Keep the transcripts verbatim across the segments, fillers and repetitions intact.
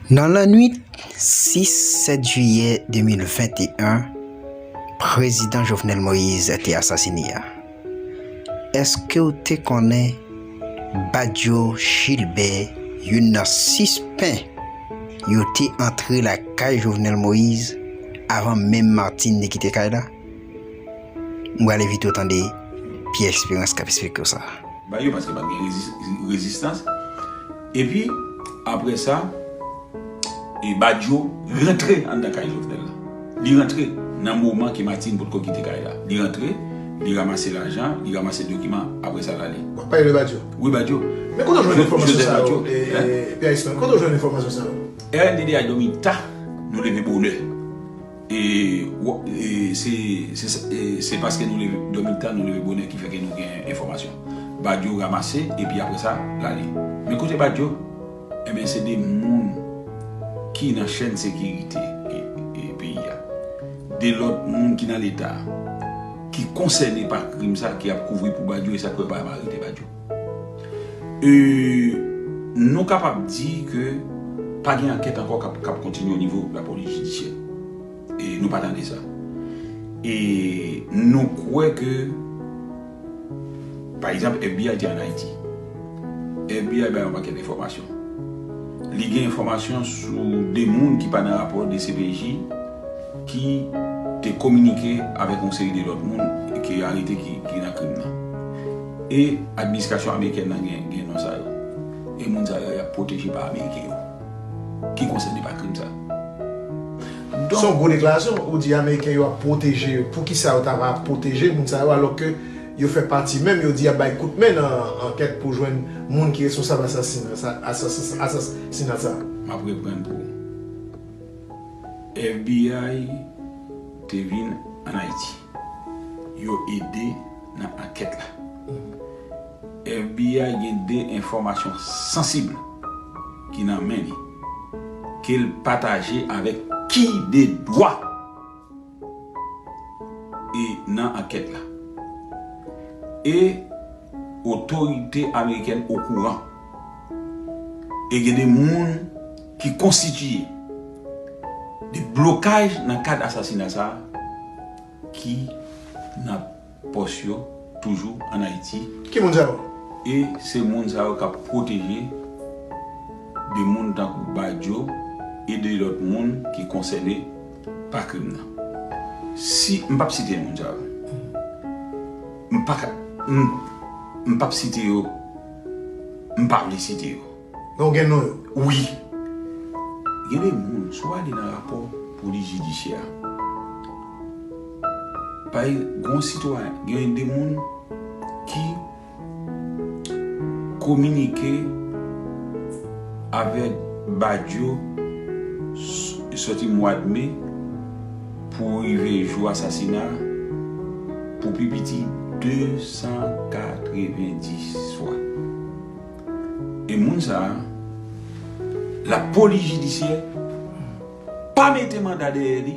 Nan lannwit sis sèt jiyè de mil venteyen, Prezidan Jovenel Moïse te asasine a, èske w te konnen Badio Gilbert, youn nan sis pen yo, te antre lakay Jovenel Moïse avan menm Martine te kite kay la? M pral envite w tande Pierre Espérance k ap esplike w sa. Ba yo, paske pa t gen rezi- rezistans. Epi, apre sa, e Badio rantre anndan kay Jovenel la. Li rantre nan moman ke Martine potko kite kay la. Li rantre, li ranmase lajan, li ranmase dokiman, apre sa l ale. W ap pale de Badio? Wi, Badio. Men kote w jwenn Jo- enfòmasyon Joseph sa yo, Badio. E, Pierre Espérance, kote w jwenn enfòmasyon sa yo? R N D D A dòmi ta, nou leve bonè. E, w- e se, se, e se paske nou leve dòmi ta, nou leve bonè ki fè ke nou gen enfòmasyon. Badio ranmase, epi apre sa, l ale. Men kote Badio? Ebyen, se de moun ki nan chèn sekirite e, e peyi a. De lòt moun ki nan Leta a, ki konsène pa krim sa, ki ap kouvri pou Badio, e sa k fè yo pa janm arete Badio. E, nou kapab di ke pa gen ankèt ankò k ap, k ap kontinye o nivo lapolis jidisyè. E nou pa tande sa. E nou kwè ke, pa egzanp, F B I te ann Ayiti. F B I bay yon pakèt enfòmasyon. Li gen enfòmasyon sou de moun ki pa nan rapò de C P J ki te kominike avèk yon seri de lòt moun ke yo arete ki, ki nan krim nan. E administrasyon amerikèn nan gen, gen non sa yo. E moun sa yo, y ap pwoteje pa Ameriken yo ki konsène pa krim sa. Donk, se yon gwo deklarasyon. Ou di Ameriken yo ap pwoteje yo. Poukisa yo ta va ap pwoteje moun sa yo, alò ke yo fè pati menm, yo di y ap bay kout men nan ankèt pou jwenn moun ki responsab asasina sa, asas- asasina sa? M ap reprann pou ou. F B I te vin ann Ayiti. Yo ede nan ankèt la. F B I gen de enfòmasyon sansib ki nan men li, ke l pataje avèk ki de dwa e nan ankèt la. E otorite amerikèn okouran. E gen de moun ki konstitiye de blokaj nan kad asasina sa a ki nan pòs yo toujou ann Ayiti. Ki moun sa yo? E se moun sa yo k ap pwoteje de moun tankou Badio e de lòt moun ki konsène pa krim nan. Si m p ap site moun sa yo, m pa ka, m, m p ap site yo, m pa vle site yo. Men w gen non yo? Wi. Gen de moun, si w ale nan rapò polis jidisyè a, pa gen yon sitwayen, gen de moun ki kominike avèk Badio s- soti mwa de me pou rive jou asasina a pou pi piti de san katrevenndis fwa. E moun sa a, lapolis jidisyè pa mete manda dèyè li,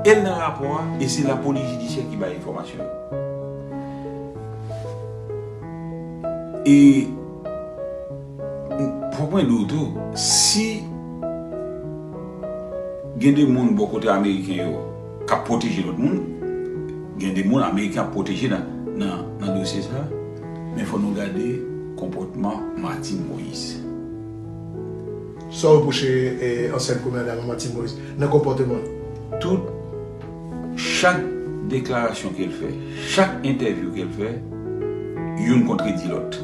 e l nan rapò a, e se lapolis jidisyè ki bay enfòmasyon yo. E fòk mwen di w tou, si gen de moun bò kote ameriken yo k ap pwoteje lòt moun, gen de moun ameriken ap pwoteje nan, nan, nan dosye sa, men fò nou gade konpòtman Martine Moïse. Sa w repwoche, eh, ansyen premyè dam Martine Moïse nan konpòteman l? Tout, chak deklarasyon ke l fè, chak entèvyou ke l fè, youn kontredi lòt.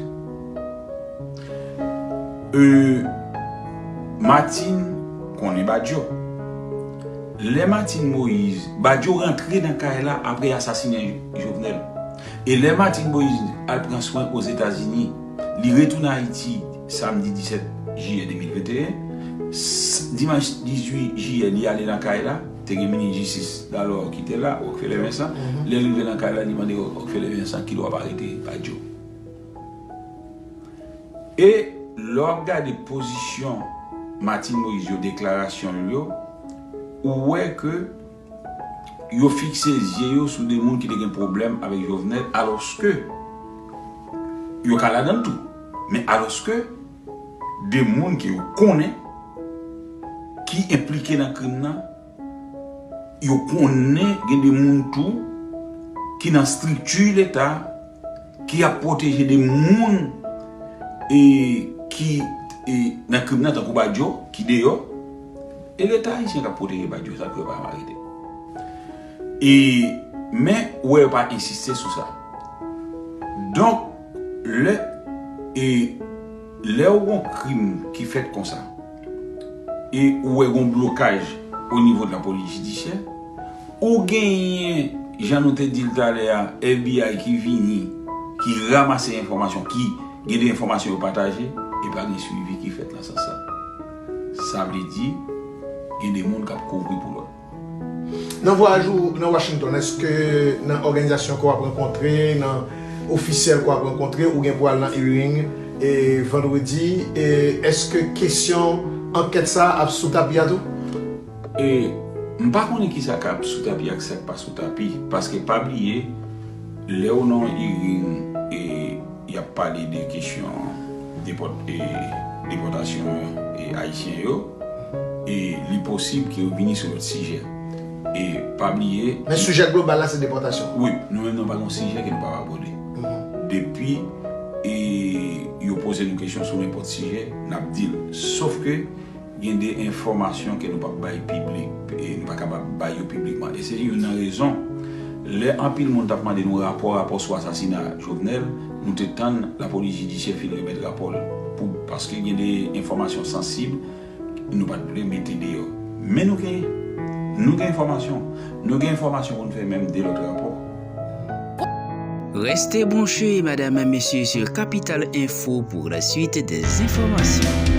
E, Martine konnen Badio. Lè Martine Moïse, Badio rantre nan kay la apre asasinen Jovenel. E lè Martine Moïse al pran swen Ozetazini, li retounen Ayiti samdi disèt jiyè de mil venteyen. S- Dimanch dizuit jiyè, li ale nan kay la. Te gen minis jistis dalò ki te la, Rockefeller Vincent. Lè l rive nan kay la, li mande Rockefeller Vincent ki lè w ap arete Badio. E lè w ap gade pozisyon Martine Moïse yo, deklarasyon l yo, ou wè ke yo fikse zye yo sou de moun ki te gen pwoblèm avèk Jovenel, alòske yo ka ladan l tou. Men alòske de moun ke yo konnen ki enplike nan krim nan, yo konnen gen de moun tou ki nan estrikti Leta, ki ap pwoteje de moun e ki e nan krim nan, tankou Badio ki deyò. E Leta ayisyen k ap pwoteje Badio, sa k fè yo pa janm arete. E, men, ou wè, yo pa ensiste sou sa. Donk, lè, e, lè ou gon krim ki fèt konsa, e ou wè gon blokaj o nivo de la polis jidisyè, ou genyen, jan nou te di l talè a, F B I ki vini, ki ranmase enfòmasyon, ki gen de enfòmasyon yo pataje, e pa gen swivi ki fèt nan sans sa. Sa vle di, gen de moun k ap kouvri pou lòt. Nan vwayaj ou nan Washington, èske nan òganizasyon ke w ap rankontre, nan ofisyèl ke w ap rankontre, ou gen pou al nan hearing e vandredi, e èske kesyon ankèt sa a ap sou tapi a tou? E m pa konnen kisa k ap sou tapi ak sa k pa sou tapi, paske pa bliye, lè w nan yon hearing e y ap pale de kesyon depòt, e, depòtasyon e ayisyen yo, e li posib ke yo vini sou lòt sijè. E pa bliye. Men sijè global la se depòtasyon. Wi, nou menm nou pa gen yon sijè ke nou pa abòde. Depi e yo poze nou kesyon sou nenpòt sijè, n ap di l. Sof ke gen de enfòmasyon ke nou p ap bay piblik, e nou pa kapab bay yo piblikman. E se youn nan rezon, lè anpil moun t ap mande nou rapò, rapò sou asasina Jovenel, nou te tann lapolis jidisyè fin remèt rapò l, pou, paske gen de enfòmasyon sansib, nou pa t vle mete deyò. Men nou gen, nou gen enfòmasyon. Nou gen enfòmasyon pou n fè menm de lòt rapò. Restez branchés, mesdames et messieurs, sur Capital Info pour la suite des informations.